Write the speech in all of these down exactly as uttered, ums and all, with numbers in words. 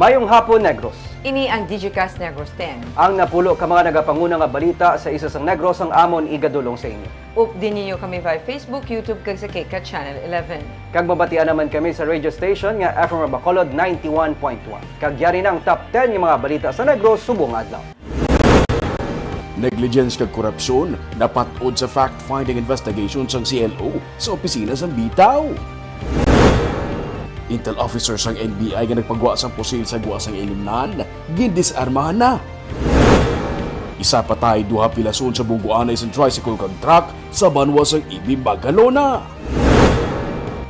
Maayong hapon, Negros. Ini ang Digicast Negros ten. Ang napulo ka mga nagapanguna nga balita sa isa sang Negros ang amon igadulong sa inyo. Updi ninyo kami via Facebook, YouTube, kag sa KCAT Channel eleven. Kag mabatian naman kami sa radio station nga F M Bacolod ninety-one point one. Kag yari na ang top ten nga mga balita sa Negros subong nga adlaw. Negligence kag korupsyon napat-od sa fact-finding investigation sang C L O sa opisina sang bitaw. Intel officer sang N B I nga nagpagwa sang pusil sa gwa sang Ilimnan, gindisarmahan na. Isa patay, duha pilason sa bunggoanay sang tricycle kag truck sa banwa sang Ibi, Magalona.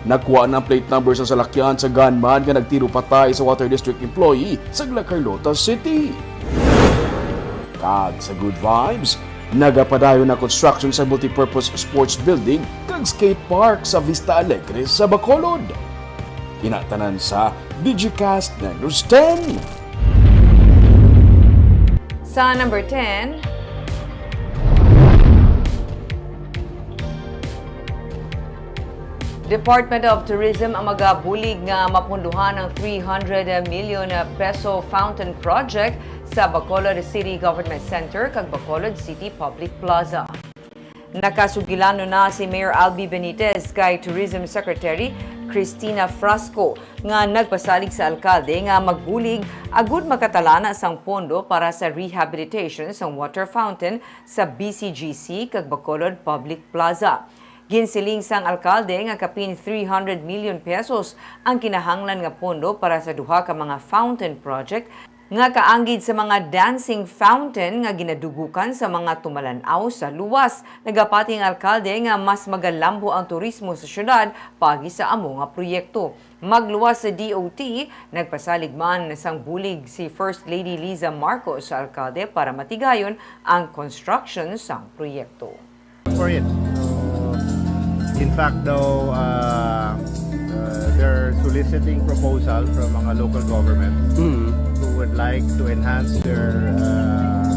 Nakuha na ang plate number sa salakyan sa gunman nga nagtiro patay sa Water District employee sa La Carlota City. Kag sa good vibes, nagapadayon na construction sa multipurpose sports building kag skate park sa Vista Alegre sa Bacolod. Ina tanan sa Digicast Negros ten. Sa number ten, Department of Tourism ang magabulig nga mapunduhan ang three hundred million peso fountain project sa Bacolod City Government Center kag Bacolod City Public Plaza. Nakasugilanon na si Mayor Albi Benitez kay Tourism Secretary Cristina Frasco nga nagpasalig sa alkalde nga magbulig agud makatalana sang pondo para sa rehabilitation sang water fountain sa B C G C kag Bacolod Public Plaza. Ginsiling sang alkalde nga kapin three hundred million pesos ang kinahanglan nga pondo para sa duha ka mga fountain project nga kaanggid sa mga dancing fountain nga ginadugukan sa mga tumalan-aw sa luwas. Nagapati ang alkalde nga mas magalambo ang turismo sa syudad paagi sa amo nga proyekto. Magluwas sa D O T, nagpasalig man sang bulig si First Lady Liza Marcos sa alkalde para matigayon ang construction sang proyekto. For it. So, in fact, daw, uh, uh, they're soliciting proposal from mga local government Mm. who would like to enhance their, uh,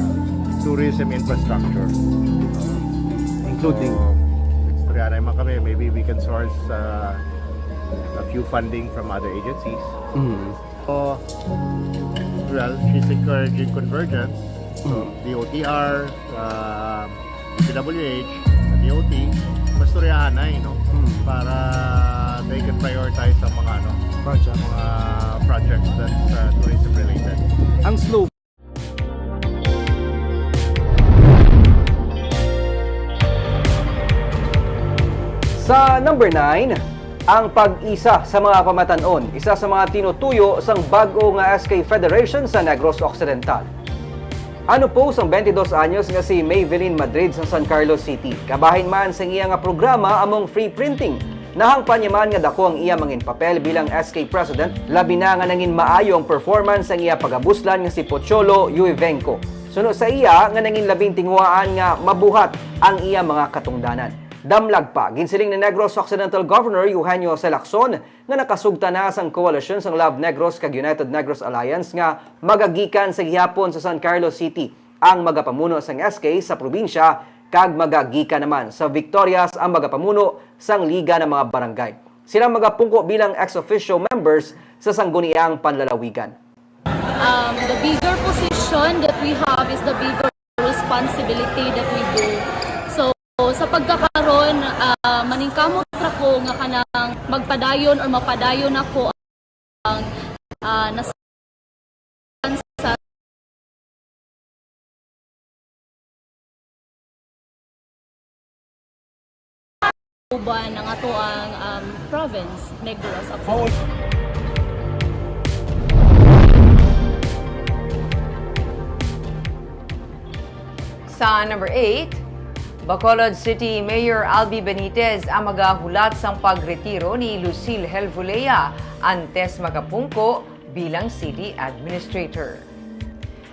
tourism infrastructure. Including? So, istorya na naman kami, maybe we can source, uh, a few funding from other agencies. Mm. So, well, she's encouraging convergence. So, Mm. D O T R, uh, D P W H, D O T, mastoryahanay, no? Mm. Para they can prioritize ang mga, ano, Projects. mga projects that's, uh, tourism related. Ang slow Sa number nine, ang pag-isa sa mga pamatan-on, isa sa mga tinutuyo sang bag-o nga S K Federation sa Negros Occidental. Ano po sang twenty-dos anyos nga si Maybelline Madrid sa San Carlos City? Kabahin man sang iya nga programa among free printing, nahangpan niya man nga dako ang iya mangin papel bilang S K President, labi na nga nangin maayo ang performance sang iya pagabuslan nga si Pocholo Yuivenco. Suno sa iya nga nangin labing tinguhaan nga mabuhat ang iya mga katungdanan. Damlag pa, ginsiling ni Negros Occidental Governor Eugenio C. Lacson nga nakasugta na sang koalisyon sang Love Negros kag United Negros Alliance nga magagikan sa gihapon sa San Carlos City ang magapamuno sang S K sa probinsya kag magagikan naman sa Victorias ang magapamuno sang Liga ng mga Barangay. Sila magapungko bilang ex officio members sa sangguniang panlalawigan. Um, the bigger position that we have is the bigger responsibility that we do. So, sa pagkakaron, ah, maningkamot ra ko nga kanang magpadayon or mapadayon ako ang, ah, nas-, sa uban ang ato ang, um, province, Negros Occidental. Sa number eight, Bacolod City Mayor Albi Benitez ang magahulat sang pagretiro ni Lucille Helvolea antes magapungko bilang city administrator.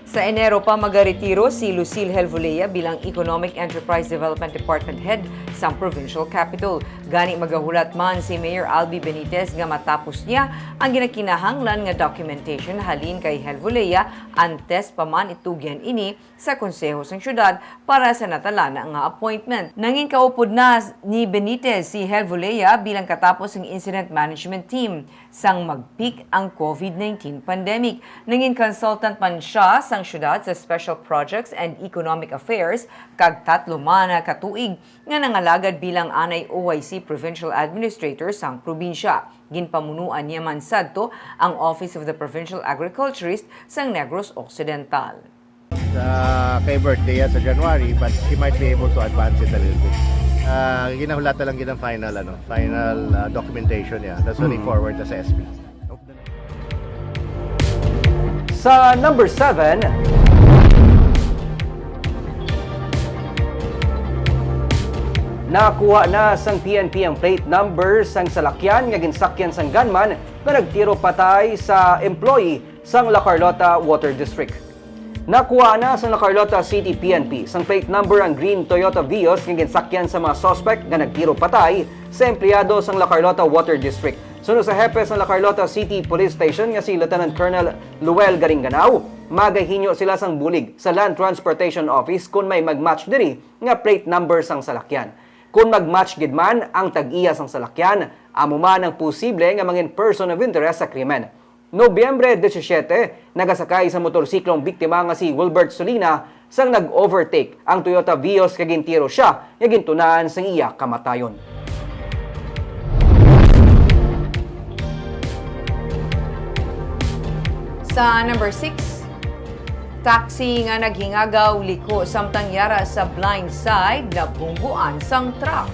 Sa Enero pa magaretiro si Lucille Helvolea bilang Economic Enterprise Development Department Head sang Provincial Capitol. Gani magahulat man si Mayor Albi Benitez nga matapos niya ang ginakinahanglan nga documentation halin kay Helvolea antes pa man itugyan ini sa Konseho sang Syudad para sa natalana nga appointment. Nangin kaupod na ni Benitez si Helvolea bilang katapos sang Incident Management Team sang mag-peak ang COVID nineteen pandemic. Nangin consultant man siya sang syudad sa Special Projects and Economic Affairs kag tatlo man ka tuig nga nangalagad bilang anay O I C Provincial Administrator sang probinsya. Ginpamunuan niya man sadto ang Office of the Provincial Agriculturist sang Negros Occidental. Sa kay birthday yan sa January, but she might be able to advance it a little bit. Ah, ginahulata lang gid ang final, ano, final ah, documentation niya. That's when i-forward na sa S P. Sa number seven, nakuha na sang P N P ang plate number sang salakyan nga ginsakyan sang gunman nga nagtiro patay sa employee sang La Carlota Water District. Nakuha na sang La Carlota City P N P sang plate number ang green Toyota Vios nga ginsakyan sa mga suspect nga nagtiro patay sa empleyado sang La Carlota Water District. Suno sa hepe sang La Carlota City Police Station nga si Lieutenant Colonel Luel Garinganao, magahinyo sila sang bulig sa Land Transportation Office kon may mag-match diri nga plate number sang salakyan. Kon mag-match gid man ang tag-iya sang salakyan, amo man ang posible nga mangin person of interest sa krimen. Nobyembre disisiete, nagasakay sa motorsiklo ang biktima nga si Wilbert Solina sang nag-overtake ang Toyota Vios kag gintiro siya nga gintunaan sang iya kamatayon. Sa number six, taxi nga naghingagaw liko samtang yara sa blind side nabungguan sang truck.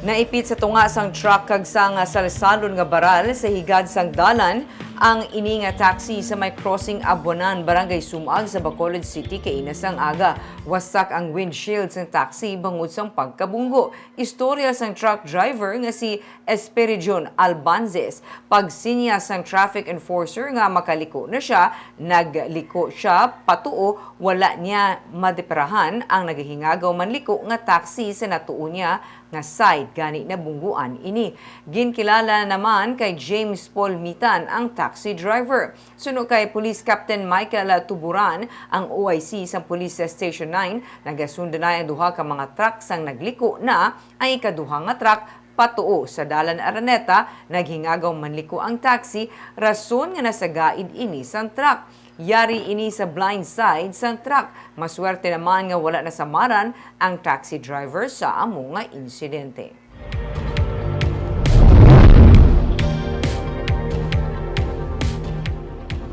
Naipit sa tunga sang truck kag sang salsalon nga baral sa higad sang dalan ang ini nga taxi sa may crossing Abuanan, Barangay Sumag sa Bacolod City kaina sang aga. Wasak ang windshield sang taxi bangod sang pagkabunggo. Istorya sang truck driver nga si Esperidion Albanzes. Pagsinya sang traffic enforcer nga makaliko na siya, nagliko siya patuo, wala niya madeparahan ang nagahingagaw manliko nga taxi sa natuo niya nga side, gani nabungguan ini. Ginkilala naman kay James Paul Mitan ang taxi driver. Suno kay Police Captain Michael Tuburan, ang O I C sang Police Station nine, nagasundanay ang duha ka mga truck sang nagliko na. Ang ikaduha nga truck patuo sa Dalan Araneta, naghingagaw manliko ang taxi, rason nga nasagaid ini sang truck. Yari ini sa blind side sang truck. Maswerte naman nga wala nasamaran ang taxi driver sa amo nga insidente.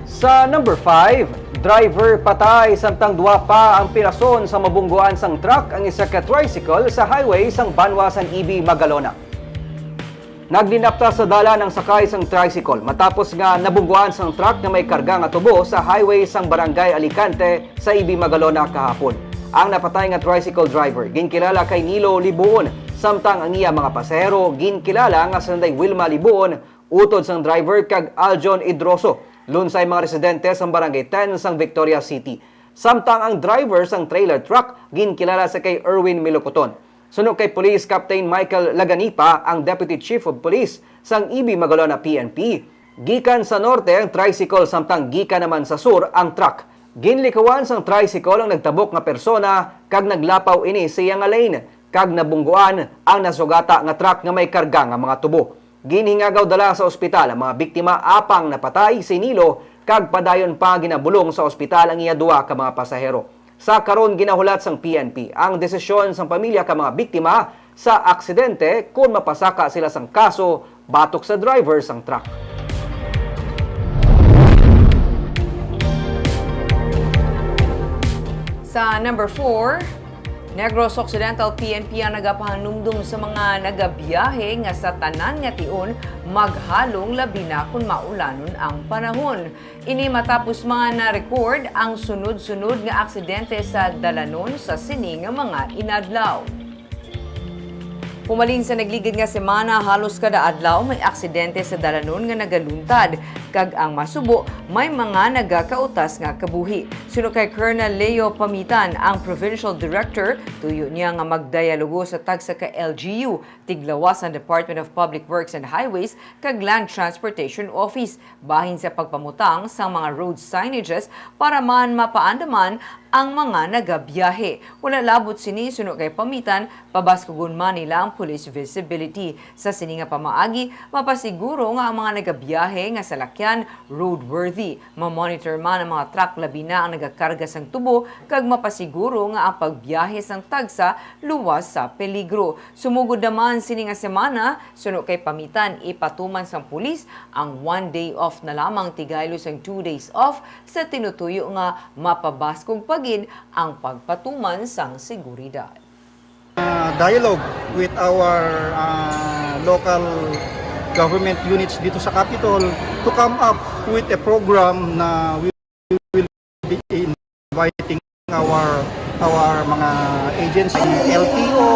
Sa number five, driver patay samtang duha pa ang pirason sa mabungguan sang truck ang isa ka tricycle sa highway sang banwa sang Ibi, Magalona. Naglinapta sa dalan ang sakay sang tricycle matapos nga nabungguan sang truck nga may karga nga tubo sa highway sang Barangay Alicante sa Ibi, Magalona kahapon. Ang napatay nga tricycle driver ginkilala kay Nilo Libuon, samtang ang iya mga pasahero ginkilala nga sanday Wilma Libuon, utod sang driver kag Aljon Idroso, lunsay mga residente sang Barangay ten sang Victoria City. Samtang ang driver sang trailer truck ginkilala sa kay Erwin Milocoton. Suno kay Police Captain Michael Laganipa, ang Deputy Chief of Police sang Ibi Magalona P N P, gikan sa norte ang tricycle samtang gikan naman sa sur ang truck. Ginlikuan sang tricycle ang nagtabok nga persona kag naglapaw ini sa iya nga lane, kag nabungguan ang nasugata nga truck nga may karga nga mga tubo. Ginhingagaw dala sa ospital ang mga biktima apang napatay si Nilo kag padayon pa ginabulong sa ospital ang iya duha ka mga pasahero. Sa karon ginahulat sang P N P ang desisyon sang pamilya ka mga biktima sa aksidente kon mapasaka sila sang kaso batok sa driver sang truck. Sa number four, Negros Occidental P N P ang nagapahanumdom sa mga nagabiyahe nga sa tanan nga tion maghalong, labi na kon maulanon ang panahon. Ini matapos mga na-record ang sunod-sunod nga aksidente sa dalanon sa sini nga mga inadlaw. Pumalin sa nagligid nga semana, halos kada adlaw may aksidente sa dalanon nga nagaluntad. Kag ang masubo, may mga nagakautas nga kabuhi. Suno kay Colonel Leo Pamitan, ang provincial director, tuyo niya nga magdayalogo sa tagsa ka L G U, tiglawas ang Department of Public Works and Highways kag Land Transportation Office, bahin sa pagpamutang sang mga road signages para man mapaandaman ang mga nagabiyahe. Wala labot sini, suno kay Pamitan, pabaskugon man nila ang police visibility. Sa sini nga pamaagi, mapasiguro nga ang mga nagabiyahe nga salakyan roadworthy. Ma-monitor man ang mga truck, labi na ang nagakarga sang tubo, kag mapasiguro nga ang pagbiyahe sang tagsa luwas sa peligro. Sumugod naman sini nga semana, suno kay Pamitan, ipatuman sang pulis ang one day off na lamang, tigaylo sang two days off, sa tinutuyo nga mapabaskog pa gid ang pagpatuman sang seguridad. Uh, dialogue with our uh, local government units dito sa Capitol to come up with a program na we will be inviting our our mga agency, L T O,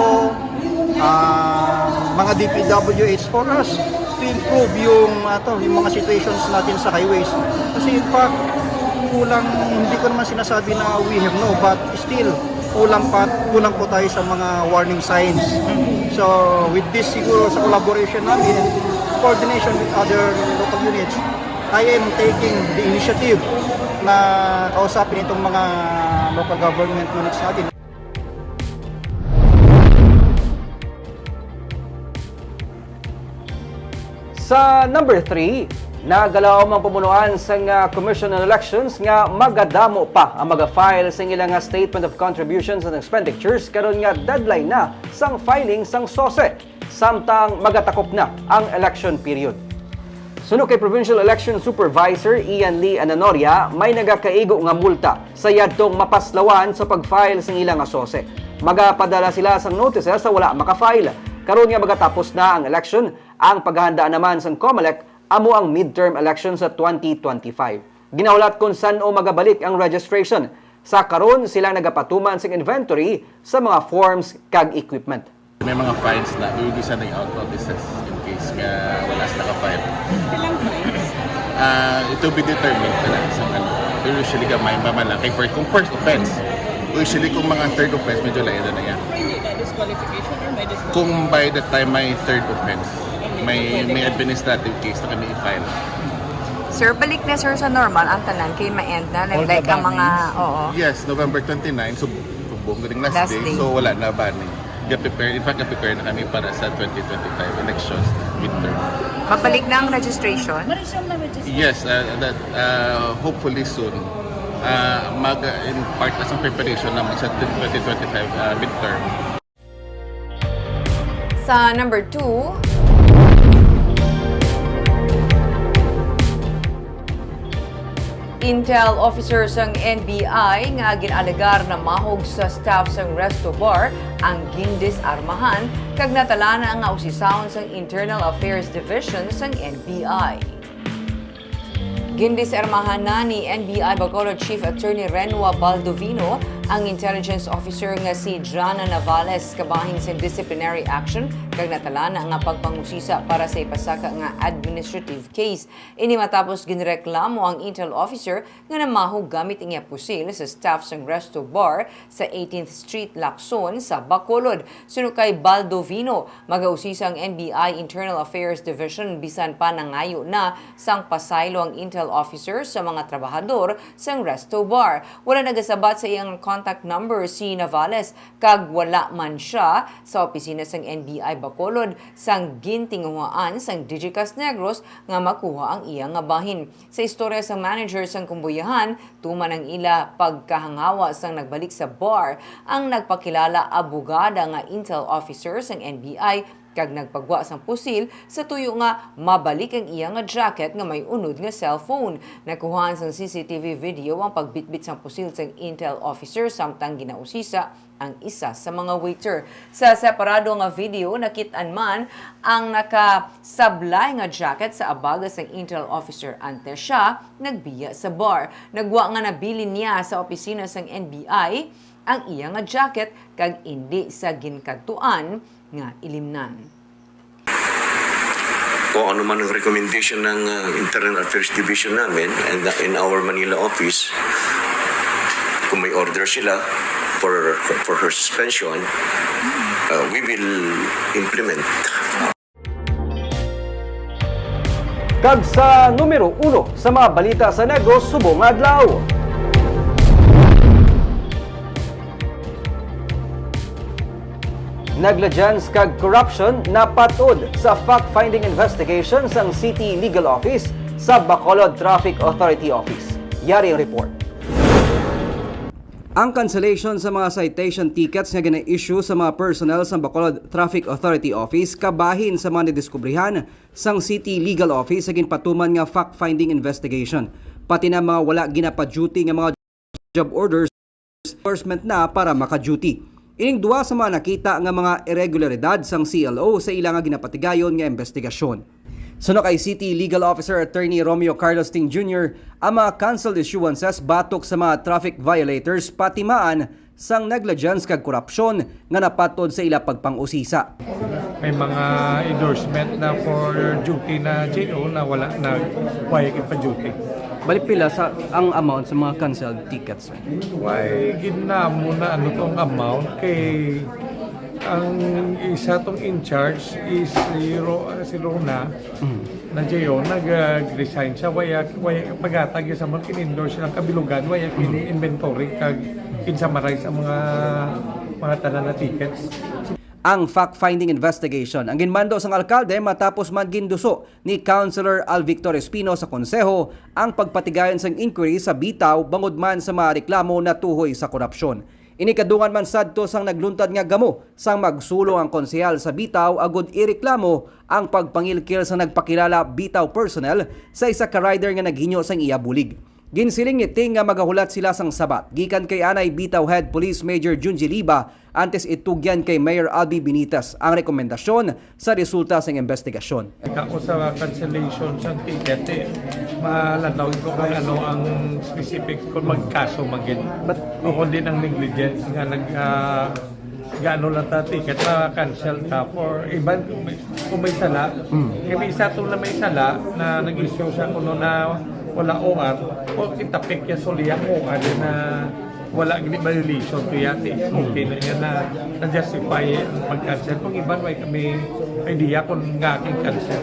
uh, mga D P W H for us to improve yung ato yung mga situations natin sa highways. Kasi in fact, kulang, hindi ko naman sinasabi na we have no, but still kulang pa kulang po tayo sa mga warning signs. So with this siguro sa collaboration namin, coordination with other local units, I am taking the initiative na kausapin itong mga local government units natin. Sa number three, nagalaom ang pamunuan sang ah, Commission on Elections nga magadamo pa ang maga-file sang ila nga Statement of Contributions and Expenditures karon nga deadline na sang filing sang sose, samtang magatakop na ang election period. Suno kay Provincial Election Supervisor Ian Lee Ananoria, may nagakaigo nga multa sa yadtong mapaslawan sa pag-file sang ila nga sose. Magapadala sila sang notices sa wala maka-file. Karon nga magatapos na ang election, ang paghahanda naman sang Comelec amo ang midterm election sa twenty twenty-five. Ginahulat kon san-o magabalik ang registration. Sa karon, sila nagapatuman sang inventory sa mga forms kag equipment. May mga fines na we will be sending out notices in case nga wala sila ka-file. Ilang fines? Ah, it will be determined na lang sa ano. Pero usually gamay pa man lang kay first, kung first offense. Usually kung mga third offense, medyo lain na yan. Hindi na disqualification or may disqualification? Kung by the time may third offense, may may administrative case na kami i-file. Sir, balik na sir sa normal ang tanan kay ma-end na. Like, like ang mga, oo. Yes, November twenty-nine, so kung buong galing last, last day, day, so wala na ba ni? Ga-prepare, in fact, ga-prepare na kami para sa twenty twenty-five elections na midterm. Mabalik na ang registration? Yes, uh, that, uh, hopefully soon. Uh, mag, uh, in part na sa preparation naman sa twenty twenty-five uh, midterm. Sa number two, Intel officer sang N B I nga gin-alegar namahog sa staff sang Resto Bar ang gindisarmahan kag natalana nga usisahon sang Internal Affairs Division sang N B I. Gindisarmahan na ni N B I Bacolod Chief Attorney Renwa Baldovino ang intelligence officer nga si Jana Navales kabahin sa disciplinary action kag natalana nga pagpangusisa para sa ipasaka nga administrative case. Ini matapos ginreklamo ang intel officer nga namahog gamit ang iya pusil sa staff sang Resto Bar sa eighteenth Street, Lacson sa Bacolod. Suno kay Baldovino, magausisa ang N B I Internal Affairs Division bisan pa nangayo na sang pasaylo ang intel officer sa mga trabahador sang Resto Bar. Wala nagasabat sa iyang contact number si Navales kag wala man sia sa opisina sang N B I Bacolod sang gintinguhaan sang Digicast Negros nga makuha ang iya nga bahin. Sa istorya sang manager sang kumbuyahan, tuman ang ila pagkahangawa sang nagbalik sa bar ang nagpakilala abogada nga intel officer sang N B I kag nagpagwa sang pusil sa tuyo nga mabalik ang iya nga jacket nga may unod nga cellphone. Nakuhaan sang C C T V video ang pagbitbit sang pusil sang intel officer samtang ginausisa ang isa sa mga waiter. Sa separado nga video, nakit-an man ang nakasablay nga jacket sa abaga sang intel officer antes sia nagbiya sa bar. Nagwa nga nabilin niya sa opisina sang N B I ang iya nga jacket kag indi sa ginkadtuan nga ilimnan. Kung ano man ang recommendation ng, uh, Internal Affairs Division namin and, uh, in our Manila office, kung may order sila for, for her suspension, uh, we will implement. Kag sa numero uno sa mga balita sa Negros subong nga adlaw. Negligence kag corruption napatod sa fact-finding investigation sang City Legal Office sa Bacolod Traffic Authority Office. Yari ang report. Ang cancellation sa mga citation tickets nga gina-issue sa mga personnel sa Bacolod Traffic Authority Office kabahin sa mga nadiskubrihan sang City Legal Office sa ginpatuman nga fact-finding investigation, pati na mga wala ginapa-duty nga mga job orders, enforcement na para maka-duty. Ining duha sa mga nakita nga mga irregularidad sang C L O sa ila nga ginapatigayon nga investigasyon. Suno kay City Legal Officer Attorney Romeo Carlos Ting Junior, ang mga cancelled issuances batok sa mga traffic violators patimaan sang negligence kag korupsyon nga napatod sa ila pagpang-usisa. May mga endorsement na for duty na J O na wala na, why pa duty. Bali pila sa ang amount sa mga cancelled tickets? Why ginamo na ano tong amount kay ang isa tong in charge is si, Ro, si Rona na J O, nag-resign siya. Why, why paghatag sa mga kin-endorse silang kabilugan, why kin-inventory kag kin-summarize ang mga mga tanan na tickets. Ang fact-finding investigation ang ginmando sang alkalde matapos man ginduso ni Councilor Al Victor Espino sa konseho ang pagpatigayon sang inquiry sa Bitaw bangod man sa mga reklamo natuhoy sa korupsyon. Ini kadungan man sadto sang nagluntad nga gamo sang magsulong ang konsehal sa Bitaw agud ireklamo ang pagpangilkil sa nagpakilala Bitaw personnel sa isa ka rider nga naghinyo sang iya bulig. Ginsiling ni Ting nga magahulat sila sang sabat gikan kay anay Bitaw Head Police Major Junji Liba antes itugyan kay Mayor Albi Benitez ang rekomendasyon sa resulta sang investigasyon. Ako sa cancellation sa ticket, eh, malanaw ko kung ano ang specific kung magkaso magin. But, o kung di ng negligence nga nag ah, gaano lang ta ticket na cancel ta for iban kung may, kung may sala. Kaya may isa to na may sala na nag-issue siya kuno na wala O R o kita pekya suliya O R na wala gini violation to yati. Okay na niya na na-justify ang pag-cancel. Kung iban may kami idea kung nga aking cancel.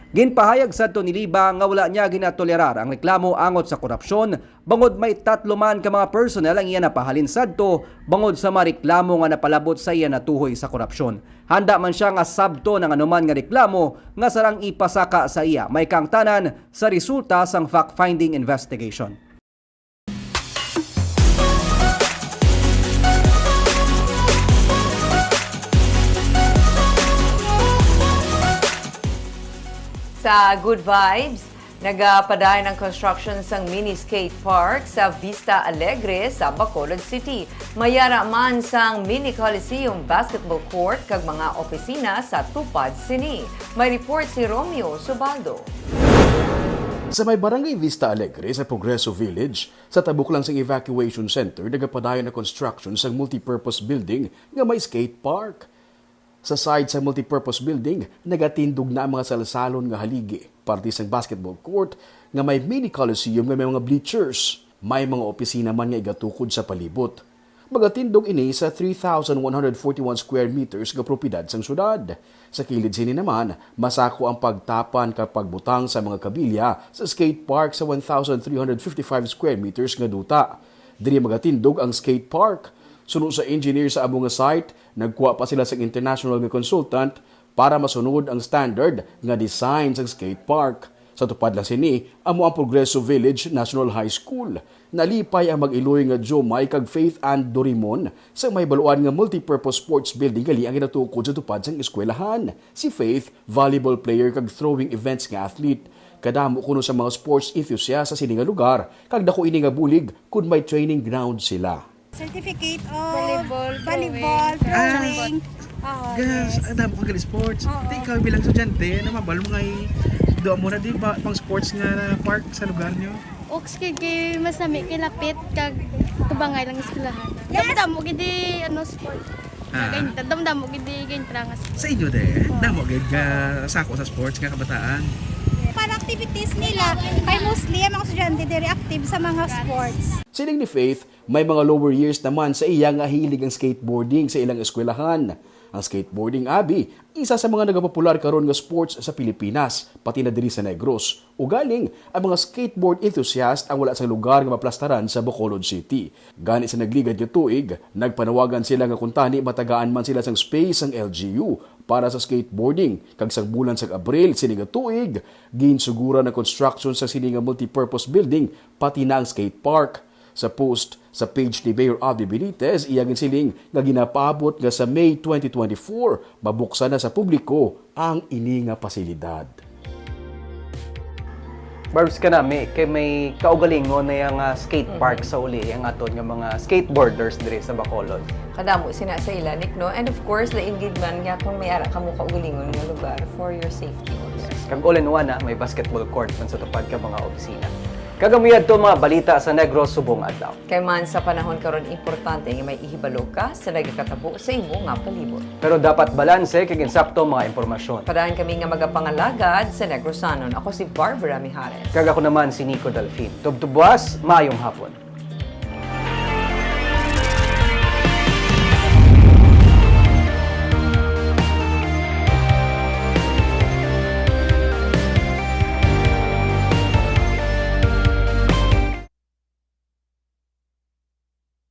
Ginpahayag sadto ni Liba nga wala niya ginatolerar ang reklamo angot sa korupsyon, bangod may tatlo man ka mga personnel ang iya napahalin sadto bangod sa mga reklamo nga napalabot sa iya natuhoy sa korupsyon. Handa man siya nga sabton ang anuman nga reklamo nga sarang ipasaka sa iya, may kaangtanan sa resulta sang fact-finding investigation. Sa Good Vibes, nagapadayon ang construction sang mini skate park sa Vista Alegre sa Bacolod City. Mayara man sang mini coliseum, basketball court kag mga opisina sa tupad sini. May report si Romeo Subaldo. Sa may Barangay Vista Alegre sa Progreso Village, sa tabok lang sang evacuation center, nagapadayon ang construction sang multipurpose building nga may skate park. Sa side sa multipurpose building, nagatindog na ang mga salsalon nga haligi, parte sang basketball court nga may mini coliseum nga may mga bleachers. May mga opisina man nga igatukod sa palibot. Magatindog ini sa three thousand one hundred forty-one square meters nga propiedad sang syudad. Sa kilid sini naman, masako ang pagtapan kag pagbutang sa mga kabilya sa skate park sa one thousand three hundred fifty-five square meters nga duta. Diri magatindog ang skate park. Suno sa engineer sa amo nga site, nagkuha pa sila sang international nga consultant para masunod ang standard nga design sang skate park. Sa tupad lang sini, amo ang Progreso Village National High School. Nalipay ang mag-iloy nga Jomay kag Faith Ann Dorimon sa may baluan nga multipurpose sports building gali ang ginatukod sa tupad sang eskwelahan. Si Faith, volleyball player kag throwing events nga athlete. Kadamo kuno sa mga sports enthusiast sa sini nga lugar, kag dako ini nga bulig kon may training ground sila. Certificate of Volleyball, volleyball, throwing. throwing. Oo, Gas, yes. Ang damo kang gali sports. Oo. Di ikaw bilang estudyante, na mabal mo nga i-, doon mo na di ba pang sports nga park sa lugar nyo? Oaks kay kay mas nami kay lapit kag tubangay lang eskwelahan. Yes. Damo gid di ano sport. Ah. Ganyan, damdamo gid di ganyan nga Sa inyo, de? Damo gid nga sako sa sports nga kabataan? Para activities nila, kay mostly ang mga estudyante diri active sa mga sports. Siling ni Faith, may mga lower years naman sa iya nga hilig ang skateboarding sa ilang eskwelahan. Ang skateboarding, abi, isa sa mga nagapopular karon nga sports sa Pilipinas, pati na diri sa Negros. Ugaling, ang mga skateboard enthusiast ang wala sang lugar nga maplastaran sa Bacolod City. Gani sa nagligad nga tuig, nagpanawagan sila nga kuntani matagaan man sila sang space sang L G U para sa skateboarding, kag sang bulan sang Abril sini nga tuig, ginsuguran ang construction sa sini nga multipurpose building, pati na ang skate park. Sa post sa page ni Mayor Alvin Benitez, iya ginsiling nga ginapaabot nga sa May twenty twenty-four, mabuksan na sa publiko ang ini nga pasilidad. Barbs, kanami kay may kaugalingon na yang ah, skate park sa uli ang aton nga mga skateboarders diri sa Bacolod. Kadamo sina sa ila, Nick, no? And of course, lain gid man nga kung may ara kamo kaugalingon nga lugar for your safety also. Kag all in one na may basketball court man sa tupad ka mga opisina. Kag ang mga balita sa Negros subong adlaw. Kay man sa panahon karon, importante nga may ihibalo ka sa nagakatabo sa imo nga palibot. Pero dapat balanse kag insakto ang mga impormasyon. Padaan kami nga magapangalagad sa Negrosanon. Ako si Barbara Mijares. Kag ako naman si Nico Delfin. Tubtubwas, maayong hapon.